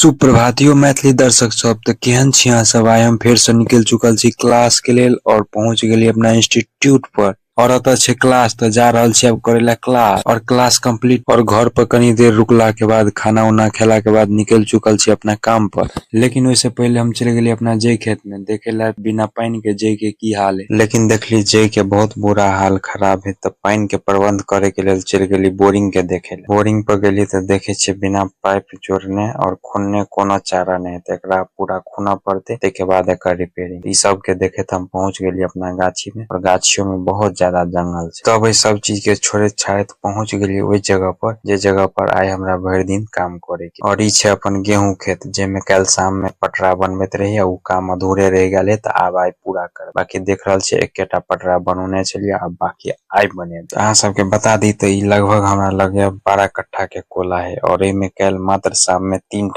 सुप्रभात यो मैथिली दर्शक सब। तऽ केहन छी अहाँ सब? आइ हम फेर से निकलि चुकल छी क्लास के लेल और पहुंच गेली अपना इंस्टीट्यूट पर और एतऽ छै क्लास। तऽ जा रहल छी अब करे ला क्लास और क्लास कंप्लीट और घर पर कनी देर रुकला के बाद खाना उना खेला के बाद निकलि चुकल छी अपना काम पर। लेकिन ओहिसे पहिले हम चलि गेली अपना जई खेत में देखे ला बिना पानि के जई के की हाल है। लेकिन देखली जई के बहुत बुरा हाल खराब है तऽ पानि के प्रबंध करे के लेल चलि गेली बोरिंग के देखे ला। बोरिंग पर गेली तऽ देखे छियै बिना पाइप जोड़ने और खुनने कोनो चारा नहीं है, एकरा पूरा खुना पड़ते ते के बाद एकर रिपेयरिंग। ई सब के देखैत हम पहुंच गेली अपना गाछी में और गाछियों में बहुत ज्यादा जंगल छै। तब ए सब चीज के छोड़ैत छाड़ैत पहुंच गेली ओय जगह पर जे जगह पर आय हमरा भरि दिन काम करे के। और ई छै अपन गेहूं खेत जेमे काल शाम में पटरा बनबैत रही उ काम अधूरे रह गेले त आब आय पूरा करब। बाकी देख रहल छी एकेटा पटरा बनौने छलिये आब बाकी आय बनेब। अहाँ सबके बता दी त ई लगभग हमरा लगे 12 कट्ठा के कोला है और एमे काल मात्र शाम में 3 टा